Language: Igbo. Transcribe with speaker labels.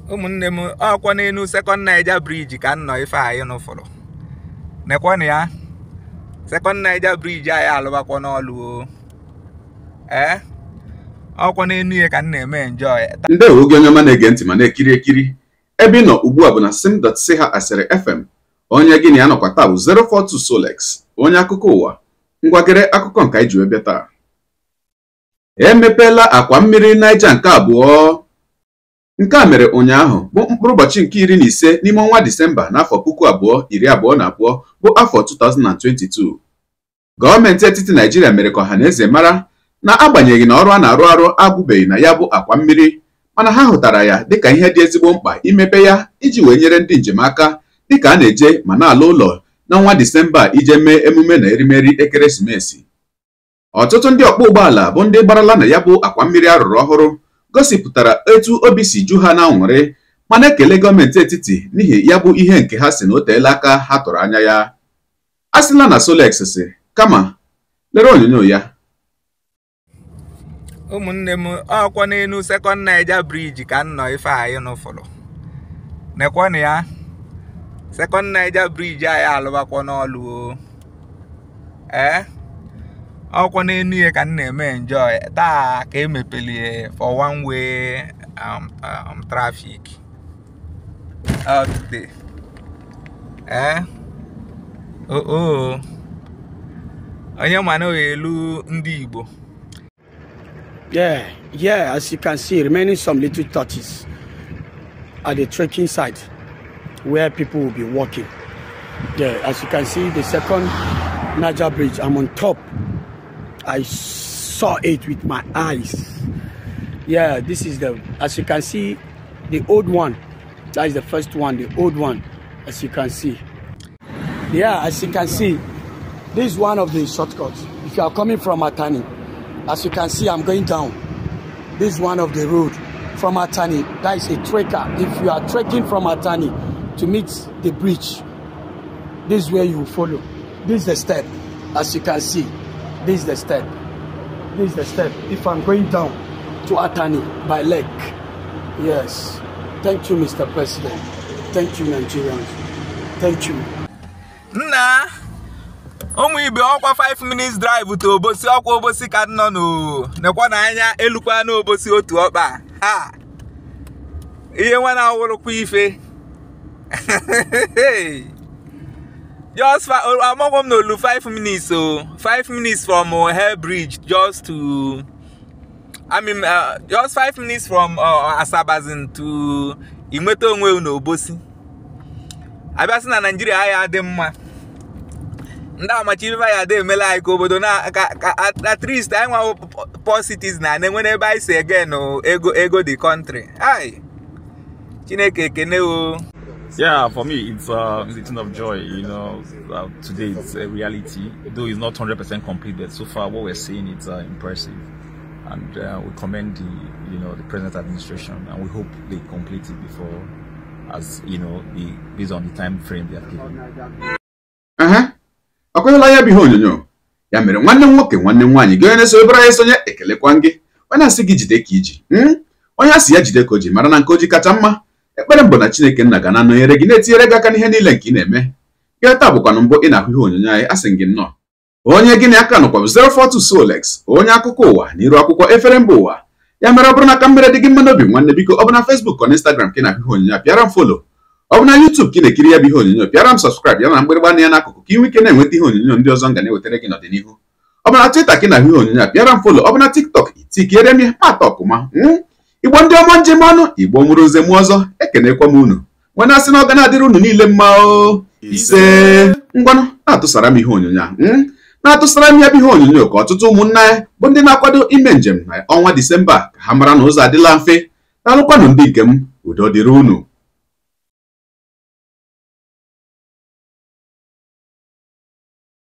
Speaker 1: Ụmụnne m, ọkwa n'elu Second Niger Bridge ka m nọ ife anyị nụfụrụ. Nekwanụ ya. Second Niger Bridge anyị alụbakwa n'ọlụ o. Ee, ọkwa n'enu ya ka m na-eme enjoy.
Speaker 2: Ndewo gị onye ọma na-ege ntị ma na-ekiri ekiri. Ebe ị nọ ugbu a bụ na sim.si ha asịrị FM. Onye gị na ya nọkwa taa bụ 042 Solex, onye akụkọ ụwa. Ngwagere akụkọ nke anyị ji wee bịa taa. Emepeela akwa mmiri Niger nke abụọ. Nke a mere ụnyaahụ bụ mkpụrụ ụbọchị nke 15 n'ime ọnwa Disemba n'afọ 2022 bụ afọ 2022. Gọọmenti etiti Naijiria mere ka ọha na eze mara na agbanyeghị na ọrụ a na-arụ arụ agwụbeghị na ya bụ akwa mmiri, mana ha hụtara ya dịka ihe dị ezigbo mkpa imepe ya iji wee nyere ndị njem aka dịka a na-eje ma na-ala ụlọ n'ọnwa Disemba ije mee emume na erimeri ekeresimesi. Ọtụtụ ndị ọkpọ ụgbọala bụ ndị gbarala na ya bụ akwa mmiri arụrụ ọhụrụ gosipụtara etu obi si ju ha na aṅụrị ma na-ekele gọọmenti etiti n'ihi ya bụ ihe nke ha si na o teela aka ha tụrụ anya ya. A sịla na Solex si kama lere onyonyo ya.
Speaker 1: Ụmụnne m, ọkwa n'elu Second Niger Bridge ka m nọ ife anyị nụfụrụ. Nekwanụ ya. Second Niger Bridge anyị alụbakwa n'ọlụ o. Ee, ọkwa n'enu ya ka m na-eme enjoy. Taa ka emepelie for one way traffic out today. Ee, oo, onye ma na elu ndị Igbo.
Speaker 3: Yeah, as you can see, remaining some little touches at the trekking site where people will be walking. Yeah, as you can see, the Second Niger Bridge, I'm on top. I saw it with my eyes. Yeah, this is the, as you can see, the old one. That is the first one, the old one, as you can see. Yeah, as you can see, this is one of the shortcuts. If you are coming from Atani, as you can see, I'm going down. This is one of the road from Atani. That is a trekker. If you are trekking from Atani to meet the bridge, this is where you follow. This is the step, as you can see. This is the step. This is the step. If I'm going down to Atani by leg. Yes. Thank you, Mr. President. Thank you, Nigerians. Thank you.
Speaker 1: Nna, ụmụ ibe, ọkwa 5 minutes drive to Obosi, ọkwa Obosi ka nọ n'o. Nekwa na anya elukwa n'Obosi otu ọkpa. Ha! Ihe nwa na-awụrụkwa ife. Just among them no 5 minutes, so 5 minutes from Hair Bridge just to, I mean, just 5 minutes from Asabazin to inweta onwe n'Obosi. Abịa sị na Naijiria ya adị mma. Ndị amachibifa ya adị emela anyị ka obodo na at least anyị nwa poor cities na na-enwe ebe anyị si again ego ego the country. Hi. Chineke ekene o.
Speaker 4: Yeah, for me, it's a thing of joy. Today it's a reality, though it's not 100% complete. But so far, what we're seeing, it's impressive, and we commend the you know the present administration, and we hope they complete it before, as you know, the based on the time frame they have given.
Speaker 2: Aha, ọkweghịla ya bụ ihe onyonyo. Ya mere nwanne m nwoke, nwanne m nwaanyị, gị onye na-eso ebere anyị sonye, ekelekwa gị. Onye asị gị jide ka iji, onye asị ya jide ka o ji mara na nke o ji kacha mma. Ekpere mbụ na Chineke nna ga na-anọnyere gị na-etinyere gị aka n'ihe niile nke ị na-eme. Gị taa bụkwanụ mbụ ị na-ahụ ihe onyonyo anyị, asị gị nnọọ. Onye gị na aka nọkwa bụ 042 Solex, onye akụkọ ụwa na iru akwụkwọ efere mba ụwa. Ya mere ọ bụrụ na aka mmere dị gị mma n'obi, nwanne biko, ọ bụ na Facebook ọ na Instagram ka ị na-ahụ ihe onyonyo a, pịara m follow. Ọ bụ na YouTube ka ị na-ekiri ya bụ ihe onyonyo, pịara m subscribe ya na mgbịrịgba anya ya n'akụkụ ka ị nwee ike na-enweta ihe onyonyo ndị ọzọ m ga na-ewetara gị n'ọdịnihu. Ọ bụ na Twitter ka ị na-ahụ ihe onyonyo a, pịara m follow. Ọ bụ na TikTok, itikiere m ya ma atọkụma. Igbo ndị ọma njem ọnụ, Igbo mụrụ nze mụ ọzọ, ekenekwa m unu. Nwanne asị na ọ ga na-adịrị unu niile mma o. Ise. Ngwanụ, na-atụsara m ihe onyonyo a. Na-atụsara m ya bụ ihe onyonyo ka ọtụtụ ụmụnna ya bụ ndị na-akwado ime njem na ọnwa Disemba ka ha mara na ụzọ adịla mfe. Daalụkwanụ ndị nke m, udo dịrị unu.